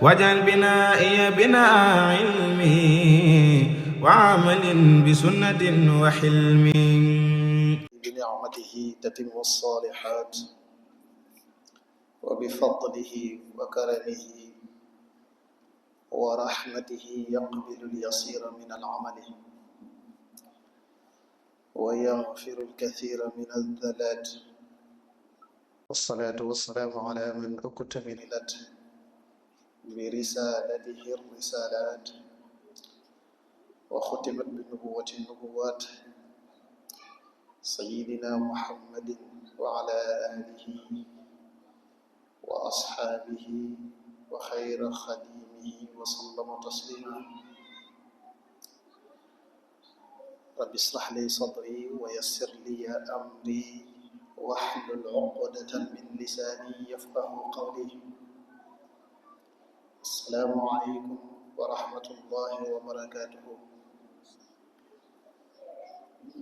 واجعل بنائي بناء علم وعمل بسنة وحلم. بنعمته تتم الصالحات وبفضله وكرمه ورحمته يقبل اليسير من العمل ويغفر الكثير من الذلات، والصلاة والسلام على من اكتملت برسالته الرسالات وختمت بنبوة النبوات، سيدنا محمد وعلى آله وأصحابه وخير خديمه وسلم تسليما. رب اشرح لي صدري ويسر لي أمري واحلل عقدة من لساني يفقه قولي. السلام عليكم ورحمة الله وبركاته.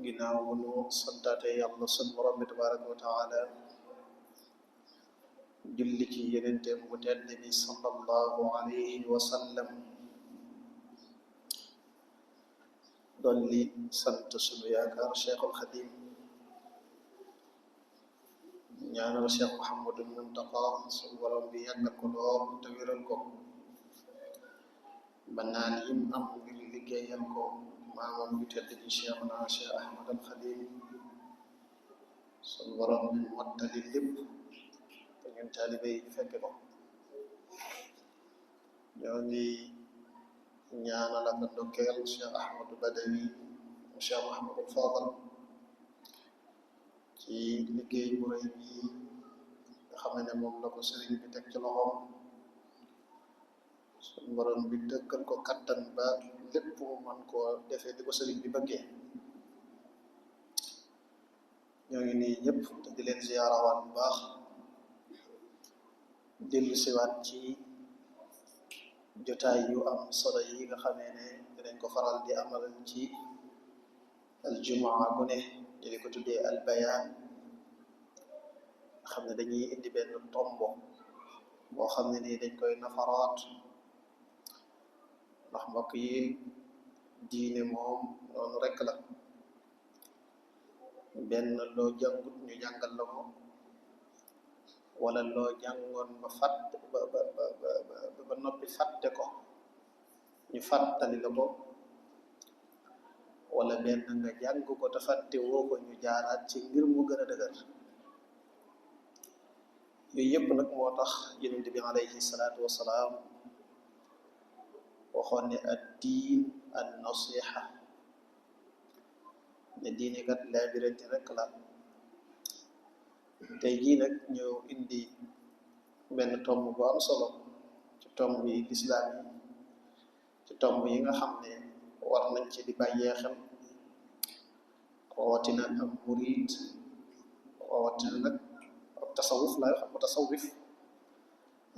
ginnaaw bu nu santaate yàlla sun borom bi tabaraka wa taala julli ci yenenteem bu tedd bi sallallahu alayhi wa sallam, dolli sant sunu yaakaar Cheikhul Xadim, ñaanal Cheikh Mouhamadul Muntaqa sunu borom bi yàggal ko lool te wéral ko ba naan yim am ngir liggéeyal ko maamam bi tedd bi Cheikhuna Cheikh Ahmad al Xadim sunu borom bi mottali lépp te ñun taalibe yi fekke ko. ñoo ngi ñaanal ak ndokkeel Cheikh Ahmadou Badawi Cheikh Mouhamadul Fadal ci liggéey bu rëy bi nga xam ne moom la ko sëriñ bi teg ci loxoom. suñu borom bi dëkkal ko kattan ba lépp mu man koo defee di ko sëriñ bi bëggee. ñoo ngi nii ñëpp te di leen ziyaarawaat bu baax, dellu siwaat ci jotaay yu am solo yi nga xamee ne dinañ ko faral di amal ci aljumaa gu ne te di ko tuddee albayaan, nga xam ne dañuy indi benn tombo boo xam ne nii dañ koy nafaraat, ndax mbokk yi diine moom noonu rekk la. benn loo jàngut ñu jàngal la ko, wala loo jàngoon ba fàtte ba noppi fàtte ko ñu fàttali la ko, wala benn nga jàng ko te fàtte woo ko ñu jaaraat ci ngir mu gën a dëgër. yooyu yëpp nag moo tax yonent bi alayhi salaatu wasalaam waxoon ne ad-diin an-nasiha, ne diine kat laabirante rek la. tey jii nag ñu indi benn tomb bu am solo ci tomb yi lislaam yi, ci tomb yi nga xam ne war nañ ci di bàyyee xel, rawatina am murid, rawatina nag ab tasawuf la xam mutasawif,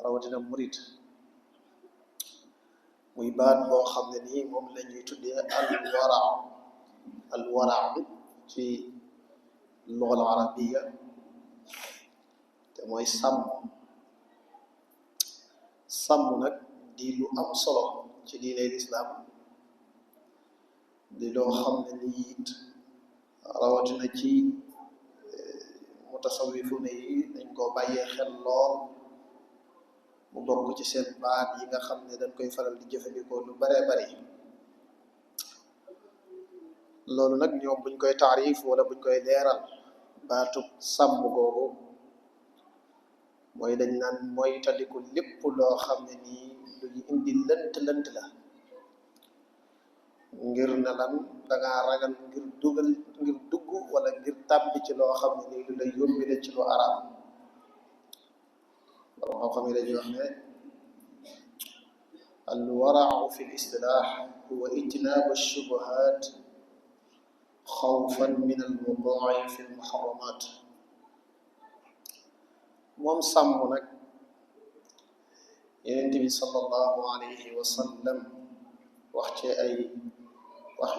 rawatina murid. muy baat boo xam ne nii moom la ñuy tuddee alwara ci lugal arabiya, te mooy sàmm nag di lu am solo ci diine lislaam, di loo xam ne ni it rawatina ci mutasawifune yi dañ koo bàyyee xel lool. mu bokk ci seen baat yi nga xam ne dañ koy faral di jëfandikoo lu baree bari. loolu nag ñoom buñ koy taarif wala buñ koy leeral baatub sàmm googu, mooy dañ naan mooy tandiku lépp loo xam ne nii lu ñu indi lënt la, ngir ne lan dangaa ragal ngir dugg wala ngir tàbbi ci loo xam ne nii lu lay yóbbile ci lu araam. borom xam-xam yi dañuy wax ne alwarau fi listilaax huwa ijtinaabu shubuhaat xawfan min alwuquuci fi lmuharramaat. moom sàmm nag Yonent bi sallallahu alayhi wa sallam wax ci ay wax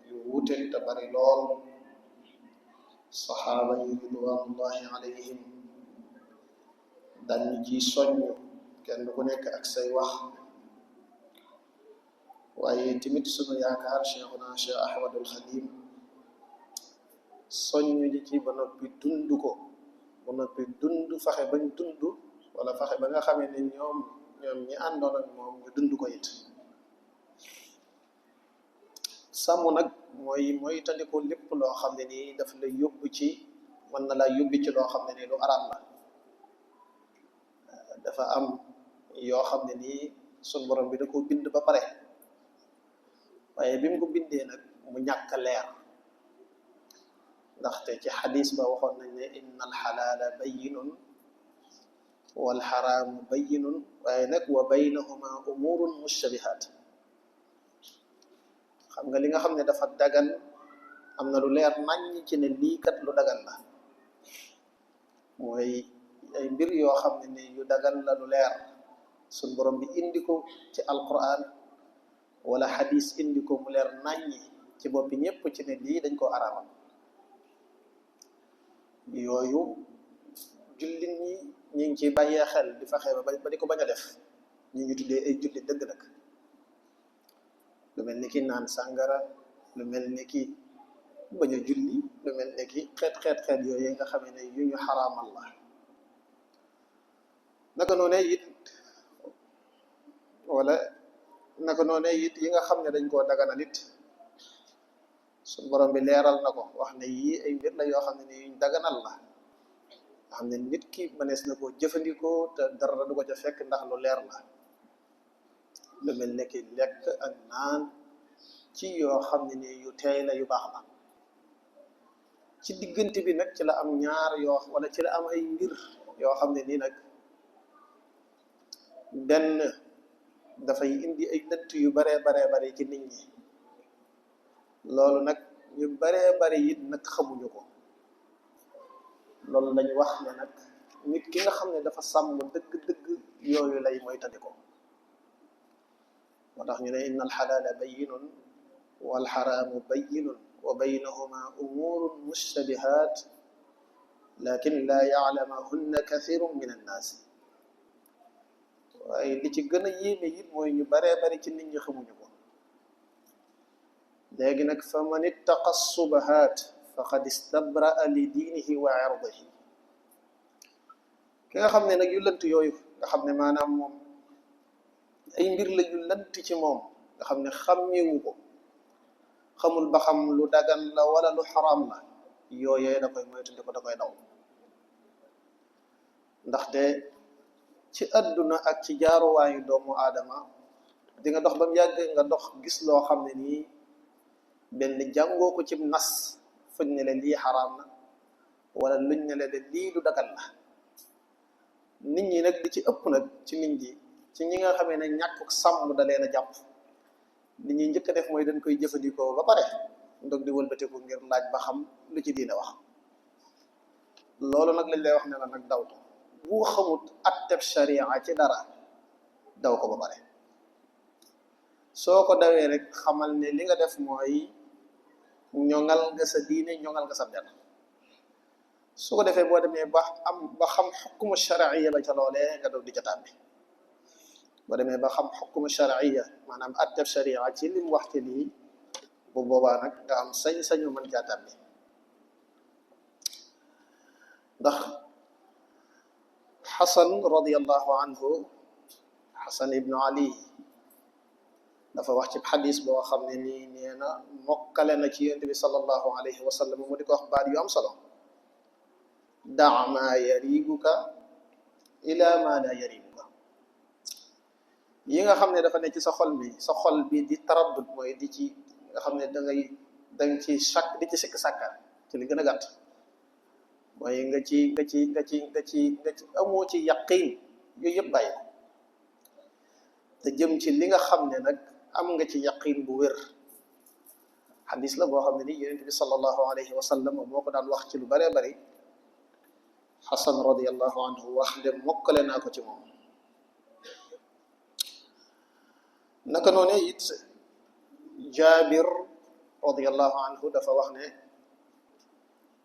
yu wuute te bari lool. saxaaba yi ridwanullahi alayhim dañ ci soññ kenn ku nekk ak say wax waaye tamit sunu yaakaar cheikhuna cheikh ahmadul xadim soññu ji ci ba noppi dund ko ba noppi dund fexe bañ dund wala fexe ba nga xamee ne ñoom ñi àndoon ak moom ñu dund ko it sàmm nag mooy tandiku lépp loo xam ne nii daf la yóbbu ci mën na laa yóbbi ci loo xam ne nii lu araam la dafa am yoo xam ne nii sun borom bi da ko bind ba pare waaye bi mu ko bindee nag mu ñàkk leer ndaxte ci xadis ba waxoon nañ ne inna alxalaala bayinun walxaraamu bayinun waaye nag wa baynahuma umurun mushtabihat xam nga li nga xam ne dafa dagan am na lu leer naññ ci ne lii kat lu dagan la mooy ay mbir yoo xam ne ni yu dagan la lu leer suñ borom bi indi ko ci alquran wala xadis indi ko mu leer naññi ci boppi ñépp ci ne lii dañ ko araamal yooyu jullit ñi ngi ci bàyyee xel di fexe ba di ko bañ a def ñi ngi tuddee ay jullit dëgg nag lu mel ni ki naan sàngara lu mel ni ki bañ a julli lu mel ni ki xeet yooyu nga xamee ne yu ñu xaraamal la naka noonee it wala naka noonee it yi nga xam ne dañ koo daganal it suñ borom bi leeral na ko wax ne yii ay mbir la yoo xam ne ni yuñ daganal la nga xam ne nit ki mënees na koo jëfandikoo te dara du ko ca fekk ndax lu leer la lu mel ne ki lekk ak naan ci yoo xam ne ni yu teey la yu baax la ci diggante bi nag ci la am ñaar yoo wala ci la am ay mbir yoo xam ne nii nag benn dafay indi ay lënt yu baree bare ci nit ñi loolu nag ñu baree bari it nag xamuñu ko loolu lañ wax ne nag nit ki nga xam ne dafa sàmm dëgg-dëgg yooyu lay moytandi ko moo tax ñu ne inna alxalaala bayinun walxaraamu bayinun wa baynahuma umurun mushtabihat lakin laa yaclamahunna kathirun min annaasi waaye li ci gën a yéeme it mooy ñu baree bari ci nit ñi xamuñu ko léegi nag fa man ittaqa subahaat faqad istabraa li diinihi wa irdihi ki nga xam ne nag yu lënt yooyu nga xam ne maanaam moom ay mbir la yu lënt ci moom nga xam ne xàmmewu ko xamul ba xam lu dagan la wala lu xaraam la yooyee da koy moytu ko da koy daw ndaxte ci àdduna ak ci jaaruwaayu doomu aadama di nga dox ba mu yàgg nga dox gis loo xam ne nii benn jàngoo ko ci nas fuñ ne leen lii xaraam na wala luñ ne leen lii lu dagan la nit ñi nag li ci ëpp nag ci nit ñi ci ñi nga xamee ne ñàkk sàmm da leen a jàpp li ñuy njëkk a def mooy dañ koy jëfandikoo ba pare ndog di wëlbatiku ngir laaj ba xam lu ci diine wax loolu nag lañ lay wax ne la nag daw ko bu xamut atteb sharia ci dara daw ko ba pare soo ko dawee rek xamal ne li nga def mooy ñoŋal nga sa diine ñoŋal nga sa der su ko defee boo demee ba xam xukmu shariya ba ca loolee nga doog di ca tàbbi boo demee ba xam xukmu shariya maanaam atteb sharia ci lim wax ci lii bu boobaa nag nga am sañ-sañu mën caa tàbbi ndax xasan radiallahu anhu xasan ibnu ali dafa wax ci xadis boo xam ne nii nee na mokkale na ci yonent bi sallallahu alayhi wa sallam mu di ko wax baat yu am solo daa maa yaribuka ila ma la yaribuka yi nga xam ne dafa ne ci sa xol bi di taraddud mooy di ci nga xam ne danga ci chak di ci sikk sàkka ci li gën a gàtt mooy nga ci amoo ci yaqin yooyu yëpp bàyyi te jëm ci li nga xam ne nag am nga ci yaqin bu wér xadis la boo xam ne ni yonent bi sallallahu alayhi wa sallam moo ko daan wax ci lu bëree bëri xasan radiallahu anhu wax de mokkale naa ko ci moom naka noone it jaabir radiallahu anhu dafa wax ne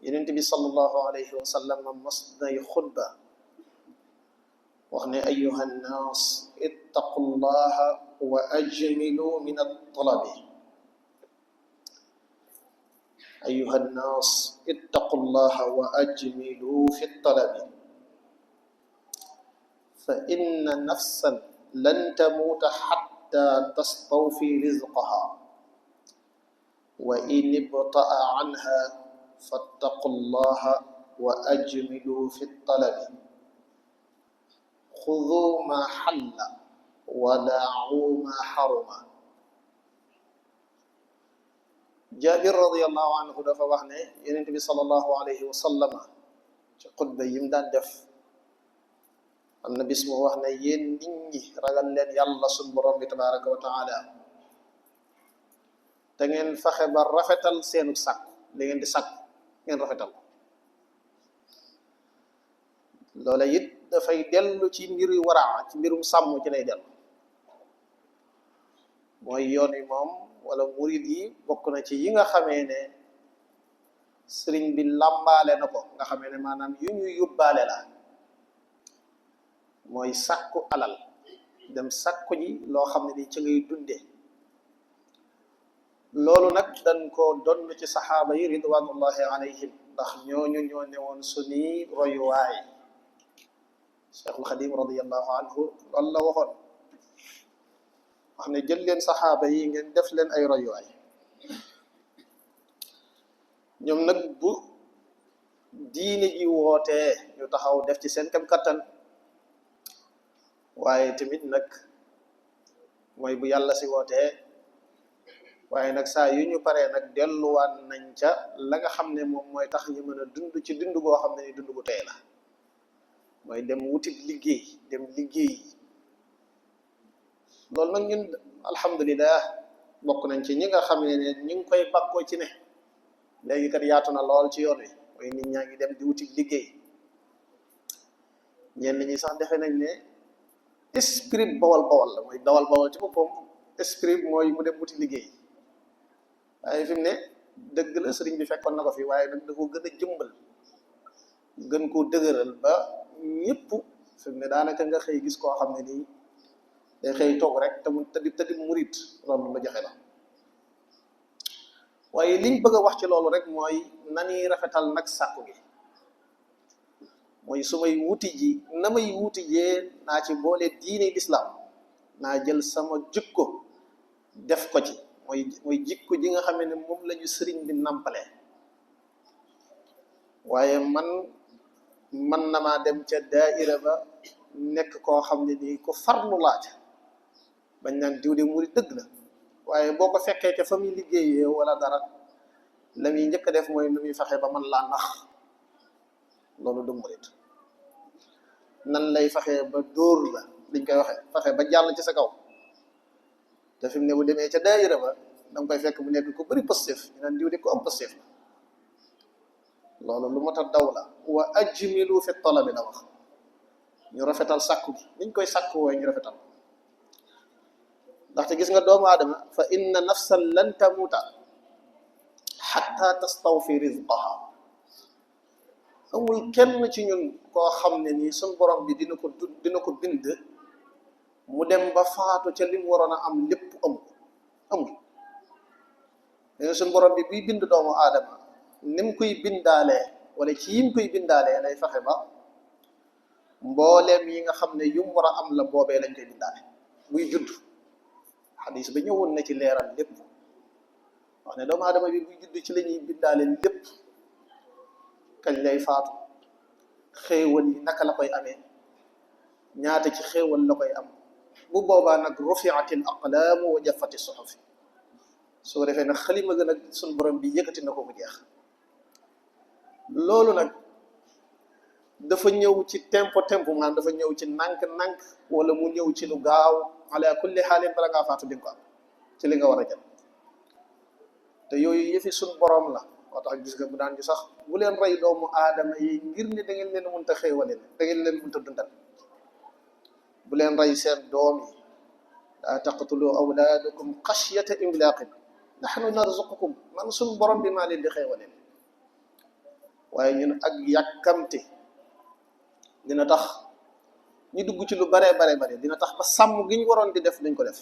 yonent bi sallallahu alayhi wa sallam mas nay xutba wax ne ayuha nnaas ittaqu llaha wa ajmilu min at-talabi ayuha nnaas ittaqu llaha wa ajmilu fi at-talabi fa inna nafsan lan tamuuta hatta tastawfi rizqaha wa in ibta'a anha fattaqu llaha wa ajmilu fi at-talabi خذوا ما حل ودعوا ما حرم. Jaabir radiyallahu anhu dafa wax ne Yonent bi sallallahu alayhi wa sallam ci xutba yim daan def am na bis mu wax ne yéen nit ñi ragal leen yàlla sunu borom bi tabaraka wa taala te ngeen fexe ba rafetal seenu sàkku li ngeen di sàkku ngeen rafetal loola it dafay dellu ci mbiru waraa ci mbirum sàmm ci lay dellu mooy yoon wi moom wala murid yi bokk na ci yi nga xamee ne sëriñ bi làmbaale na ko nga xamee ne maanaam yu ñu yóbbaale la mooy sàkku alal dem sàkku ji loo xam ne ni ci ngay dunde loolu nag dañ ko donn ci saxaaba yi ridwanullahi alayhim ndax ñooñu ñoo ne woon suñuy royuwaay Cheikhul Xadim radiyallahu anhu loolu la waxoon wax ne jël leen saxaaba yi ngeen def leen ay royuwaay ñoom nag bu diine ji wootee ñu taxaw def ci seen kam kattan waaye tamit nag mooy bu yàlla si wootee waaye nag saa yu ñu paree nag delluwaat nañ ca la nga xam ne moom mooy tax ñu mën a dund ci dund goo xam ne ni dund gu tey la mooy dem wutit liggéey dem liggéey loolu nag ñun alhamdulilah bokk nañ ci ñi nga xam ne ñu ngi koy bakkoo ci ne léegi kat yaatu na lool ci yoon wi mooy nit ñaa ngi dem di wutit liggéey ñenn ñi sax defe nañ ne esprit bawal bawal la mooy dawal bawal ci boppam esprit mooy mu dem wuti liggéey waaye fi mu ne dëgg la sëriñ bi fekkoon na ko fi waaye nag da ko gën a jëmbal gën koo dëgëral ba ñëpp fi mu ne daanaka nga xëy gis koo xam ne nii day xëy toog rek te mu tëddi murit loolu la joxe la waaye liñ bëgg a wax ci loolu rek mooy nañuy rafetal nag sàkku gi mooy su may wuti ji na may wuti jee naa ci boole diine lislaam naa jël sama jikko def ko ci mooy jikko ji nga xam ne moom la ñu sëriñ bi nampale waaye man na maa dem ca daaira ba nekk koo xam ne nii ku farlu laaj bañ naan diw de murid dëgg la waaye boo ko fekkee ca fa muy liggéeyee wala dara la muy njëkk a def mooy nu muy fexe ba man laa nax loolu du murid nan lay fexe ba dóor la liñ koy waxee fexe ba jàll ci sa kaw te fi mu ne bu demee ca daayira ba danga koy fekk mu nekk ku bëri positif ñu naan diw de ko am positif la loolu lu mat a daw la wa ajmilu fi talabi la wax ñu rafetal sàkku gi niñ koy sàkku wooye ñu rafetal ndaxte gis nga doomu aadama fa inna nafsan lan tamuuta xatta tastawfi rizqaha amul kenn ci ñun koo xam ne nii suñ borom bi dina ko bind mu dem ba faatu ca li mu waroon a am lépp amul léegi suñ borom bi buy bind doomu aadama ni mu koy bindaalee wala ci yim koy bindaalee lay fexe ba mbooleem yi nga xam ne yu mu war a am la boobee lañ koy bindaale buy judd xadis ba ñëwoon na ci leeral lépp wax ne doomu aadama bi buy judd ci la ñuy bindaale lépp kañ lay faatu xéewal yi naka la koy amee ñaata ci xéewal la koy am bu boobaa nag rufiatil aqlaamu wa jaffati suhufi su ko defee nag xalima gën a suñ borom bi yëkkati na ko bu jeex loolu nag dafa ñëw ci tempo maanaam dafa ñëw ci nànk wala mu ñëw ci lu gaaw ala kulli xaalin bala ngaa faatu di nga ko am ci li nga war a jël te yooyu yëfi suñ borom la moo tax gis nga bu daan gi sax bu leen rey doomu aadama yi ngir ne da ngeen leen mënta xéewale da ngeen leen mënta dundal bu leen rey seen doom yi laa taqtulu awlaadakum xashyata imlaaqin nahnu narzuqukum man suñ borom bi maa leen di xéewale waaye ñun ak yàkkamte dina tax ñu dugg ci lu bare dina tax ba sàmm gi ñu waroon di def duñ ko def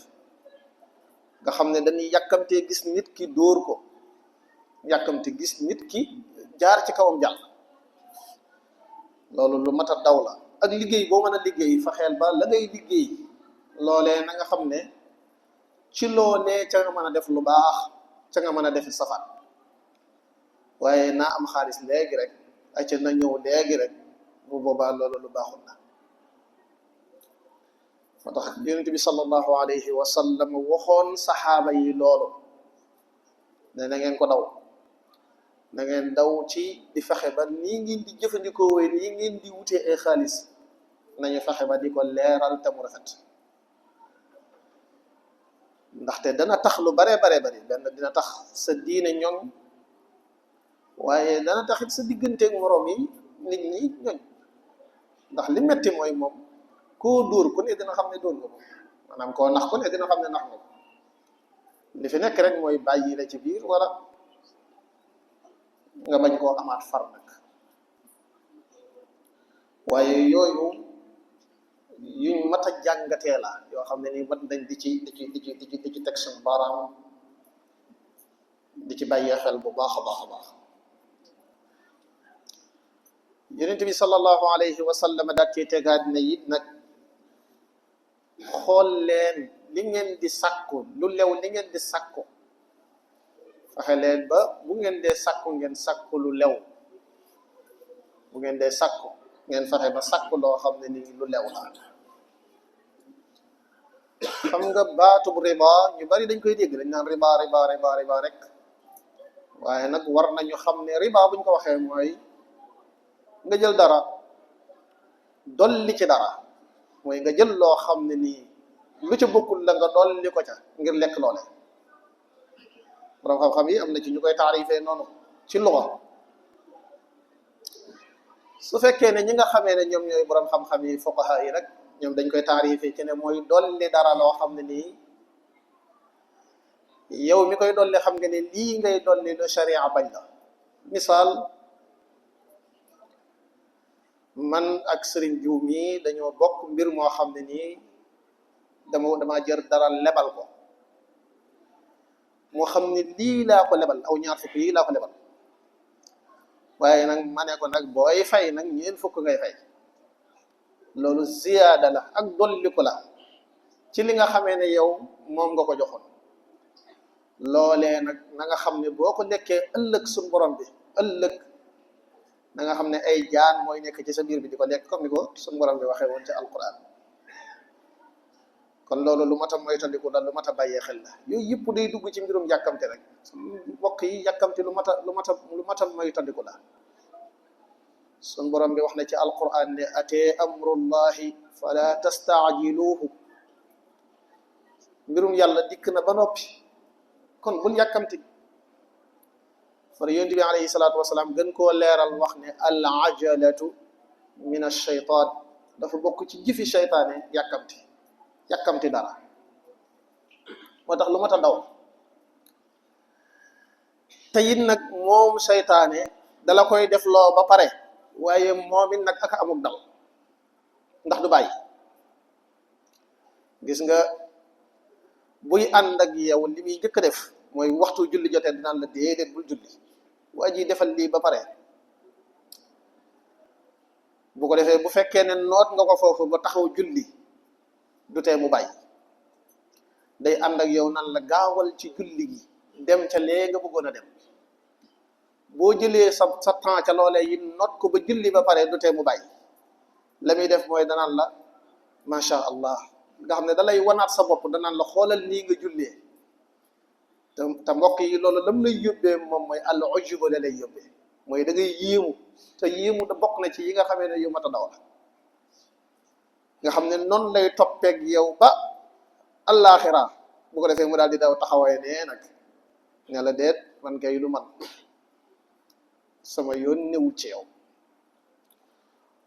nga xam ne dañuy yàkkamtee gis nit ki dóor ko yàkkamte gis nit ki jaar ci kawam jàll loolu lu mat a daw la ak liggéey boo mën a liggéey fa xeel ba la ngay liggéey loolee na nga xam ne ci loolee ca nga mën a def lu baax ca nga mën a defi safaan waaye naa am xaalis léegi rek ay ca na ñëw léegi rek bu boobaa loolu lu baaxul la moo tax yonent bi sallallahu alayhi wa sallam waxoon saxaaba yi loolu ne na ngeen ko daw na ngeen daw ci di fexe ba nii ngeen di jëfandikoo wee nii ngeen di wutee ay xaalis nañu fexe ba di ko leeral te mu rafet ndaxte dana tax lu bare benn dina tax sa diine ñoŋ waaye dana taxit sa digganteeg moroom yi nit ñi ñoñ ndax li metti mooy moom koo dóor ku ne dina xam ne dóor nga ko maanaam koo nax ku ne dina xam ne nax nga ko li fi nekk rek mooy bàyyi la ci biir wala nga bañ koo amaat far nag waaye yooyu yuñ mat a jàngatee la yoo xam ne ni mat nañ di ci teg suñu baaraam di ci bàyyee xel bu baax a baax yonent bi sallallahu alayhi wa sallam daat ci tegaat ne it nag xool leen li ngeen di sàkku lu lew li ngeen di sàkku fexe leen ba bu ngeen dee sàkku ngeen sàkku lu lew bu ngeen dee sàkku ngeen fexe ba sàkku loo xam ne ni lu lew la xam nga baatub riba ñu bari dañ koy dégg dañ naan riba rek waaye nag war nañu xam ne riba buñ ko waxee mooy nga jël dara dolli ci dara mooy nga jël loo xam ne nii lu ca bokkul la nga dolli ko ca ngir lekk loole borom xam-xam yi am na ci ñu koy taarifee noonu ci luxa su fekkee ne ñi nga xamee ne ñoom ñooy borom xam-xam yi fuqaha yi rek ñoom dañ koy taarifee ci ne mooy dolli dara loo xam ne nii yow mi koy dolli xam nga ne lii ngay dolli lu sharia bañ la misaal man ak sëriñ jiw mii dañoo bokk mbir moo xam ne nii dama jër dara lebal ko moo xam ne lii laa ko lebal aw ñaar fukk yi laa ko lebal waaye nag ma ne ko nag booy fay nag ñeen fukk ngay fay loolu ziyaada la ak dolliku la ci li nga xamee ne yow moom nga ko joxoon loolee nag na nga xam ne boo ko lekkee ëllëg suñ borom bi ëllëg na nga xam ne ay jaan mooy nekk ci sa biir bi di ko lekk comme ni ko suñ borom bi waxee woon ci alquran kon loolu lu mat a moytandiku la lu mat a bàyyee xel la yooyu yëpp day dugg ci mbirum yàkkamte rek mbokk yi yàkkamte lu mat a moytandiku la sun borom bi wax na ci alquran ne atee amrullahi fala tastaajiluhu mbirum yàlla dikk na ba noppi kon bul yàkkamti far yonent bi alayhi salaatu wasalaam gën koo leeral wax ne al ajalatu min ash-shaytaan dafa bokk ci jëfi shaytaane yàkkamti dara moo tax lu mat a daw te it nag moom seytaane dala koy def loo ba pare waaye moom it nag aka amuk dal ndax du bàyyi gis nga buy ànd ak yow li muy njëkk a def mooy waxtu julli jotee dinaan la déedéet bul julli waa ji defal lii ba pare bu ko defee bu fekkee ne noot nga ko foofu ba taxaw julli du tee mu bàyyi day ànd ak yow nan la gaawal ci julli gi dem ca lee nga bëggoon a dem boo jëlee sa temps ca loolee yi noot ko ba julli ba pare du tee mu bàyyi la muy def mooy danaan la macha allah nga xam ne da lay wanaat sa bopp danaan la xoolal nii nga jullee te mbokk yi loolu lam lay yóbbee moom mooy al ujub la lay yóbbee mooy da ngay yéemu te yéemu da bokk na ci yi nga xamee ne yu mat a daw la nga xam ne noonu lay toppeeg yow ba allaaxira bu ko defee mu daal di daw taxawee nee nag ne la deet man kay lu man sama yoon newul ci yow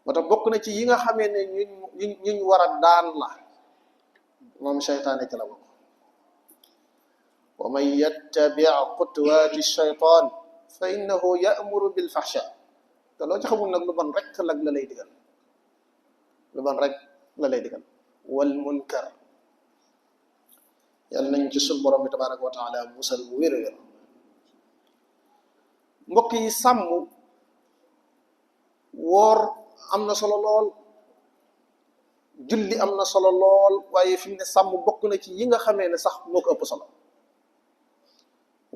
moo tax bokk na ci yi nga xamee ne ñuñ war a daan la moom seytaane ci la bokk wa man yattabi xutuwaati shaytaan fa innahu ya'muru bil fahsha te loo ci xamul nag lu bon rek lag la lay digal lu bon rek la lay digal wal munkar yàlla nañ ci sun borom bi tabaraka wa taala musal bu wér a wér mbokk yi sàmm woor am na solo lool julli am na solo lool waaye fi mu ne sàmm bokk na ci yi nga xamee ne sax moo ko ëpp solo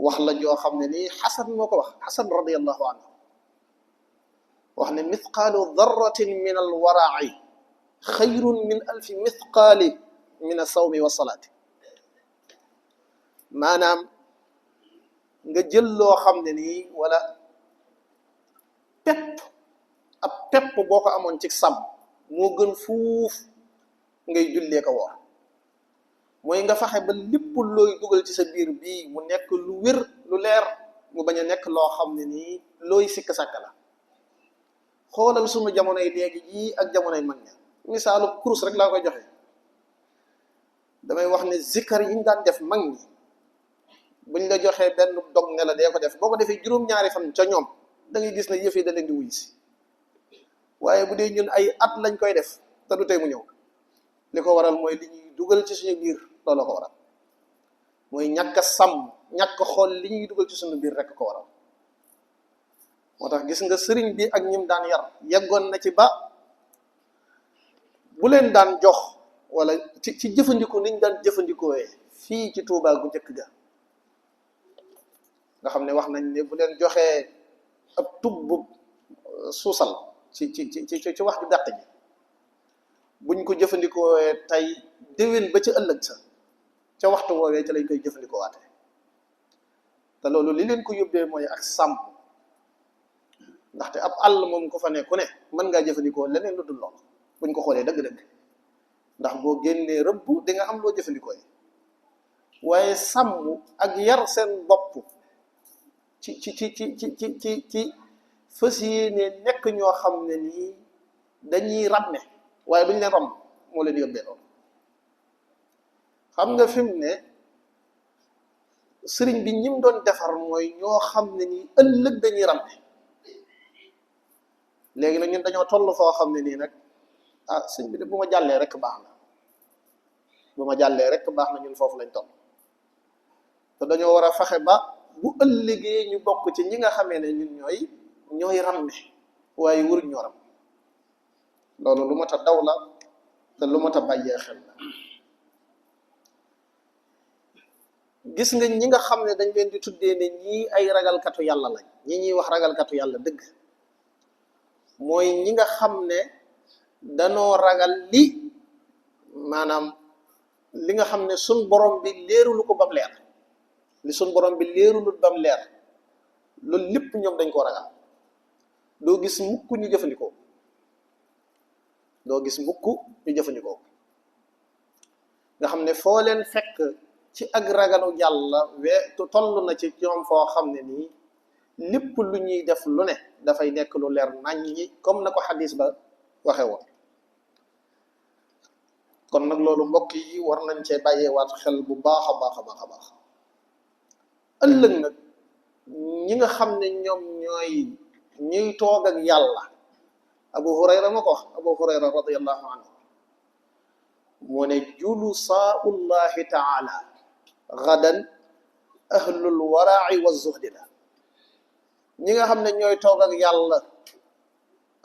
wax la joo xam ne nii xasan moo ko wax xasan radiallahu anhu wax ne mithqaalu darratin min al warai xayrun min alfi mithqaali min asawmi wa salaati maanaam nga jël loo xam ne nii wala pepp ab pepp boo ko amoon ci sàmm moo gën fuuf ngay jullee ko woor mooy nga fexe ba lépp looy dugal ci sa biir bii mu nekk lu wér lu leer mu bañ a nekk loo xam ne nii looy sikk sàkk la xoolal sunu jamonoy léegi jii ak jamonoy mag ña misaalu kurus rek laa koy joxe damay wax ne zikkar yi ñu daan def mag ñi buñ la joxee benn dog ne la dee ko def boo ko defee juróom-ñaari fan ca ñoom da ngay gis ne yëf yi da leen di wuy si waaye bu dee ñun ay at lañ koy def te du tey mu ñëw li ko waral mooy li ñuy dugal ci suñu biir loolu ko waral mooy ñàkk a sàmm ñàkk xool li ñuy dugal ci suñu biir rek ko waral moo tax gis nga sëriñ bi ak ñim daan yar yeggoon na ci ba bu leen daan jox wala ci jëfandiku niñ daan jëfandikooyee fii ci Tuubaa gu njëkk ga nga xam ne wax nañ ne bu leen joxee ab tubb suusal ci wax ju gàtt ji buñ ko jëfandikoo tey déwén ba ca ëllëg sa ca waxtu woowee ca lañ koy jëfandikoo waate te loolu li leen ko yóbbee mooy ak sàmm ndaxte ab àll moom ko fa ne ku ne mën ngaa jëfandikoo leneen lu dul lool buñ ko xoolee dëgg-dëgg ndax boo génnee rëbb di nga am loo jëfandikoo yi waaye sàmm ak yar seen bopp ci fas yéene nekk ñoo xam ne nii dañuy ràmme waaye duñ leen rom moo leen yóbbee loolu xam nga fi mu ne sëriñ bi ñim doon defar mooy ñoo xam ne nii ëllëg dañuy ràmme léegi nag ñun dañoo toll foo xam ne nii nag ah sëñ bi de bu ma jàllee rek baax na bu ma jàllee rek baax na ñun foofu lañ toll te dañoo war a fexe ba bu ëllëgee ñu bokk ci ñi nga xamee ne ñun ñooy ràmme waaye waruñ ñoo ram loolu lu mat a daw la te lu mat a bàyyee xel la gis nga ñi nga xam ne dañ leen di tuddee ne ñii ay ragalkatu yàlla lañ ñi ñuy wax ragalkatu yàlla dëgg mooy ñi nga xam ne danoo ragal maanaam li nga xam ne sun borom bi leerulu ko bam leer li sun borom bi leerulul bam leer loolu lépp ñoom dañ koo ragal doo gis mukk ñu jëfandikoo nga xam ne foo leen fekk ci ak ragalu yàlla toll na ci ñoom foo xam ne nii lépp lu ñuy def lu ne dafay nekk lu leer naññi comme na ko xadis ba waxe woon kon nag loolu mbokk yi war nañ cee bàyyeewaat xel bu baax a baax a baax a baax ëllëg nag ñi nga xam ne ñoom ñuy toog ak yàlla abu hurayra ma ko wax abu hurayra radiallahu anhu moo ne julusaaullahi taala gadan ahlul warai wa zuhdi la ñi nga xam ne ñooy toog ak yàlla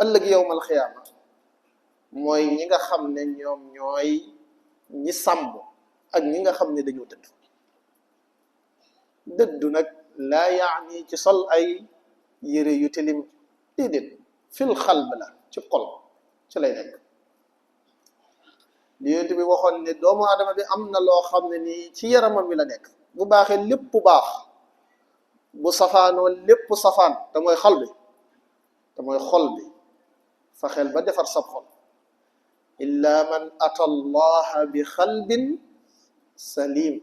ëllëg yowmal xiyaama mooy ñi nga xam ne ñoom ñooy ñi sàmm ak ñi nga xam ne dañoo dëddu nag laa yaani ci sol ay yére yu tilim déedéet fil xalb la ci xol ci lay nekk li yonent bi waxoon ne doomu aadama bi am na loo xam ne nii ci yaramam bi la nekk bu baaxee lépp baax bu safaanoo lépp safaan te mooy xol bi fexeel ba defar sab xol illa man ata allaha bi xalbin salim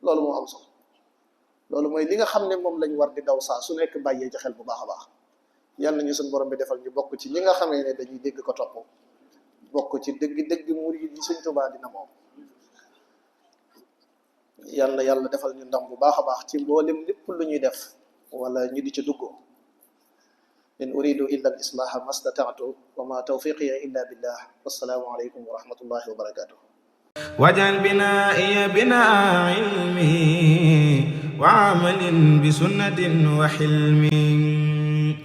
loolu moo am solo loolu mooy li nga xam ne moom lañ war di daw saa su nekk bàyyee ci xel bu baax a baax yàlla nañu suñu borom bi defal ñu bokk ci ñi nga xamee ne dañuy dégg ko topp bokk ci dëgg murid yi Sëñ Tuubaa dina moom yàlla defal ñu ndam bu baax a baax ci mboolem lépp lu ñuy def wala ñu di ci duggoo in uridu illa al-islaha ma stata'tu wa ma tawfiqi illa billah. Wassalamu alaykum wa rahmatullahi wa barakatuh. waj'al binaa'iya binaa'a ilmi wa amalin bi sunnatin wa hilmi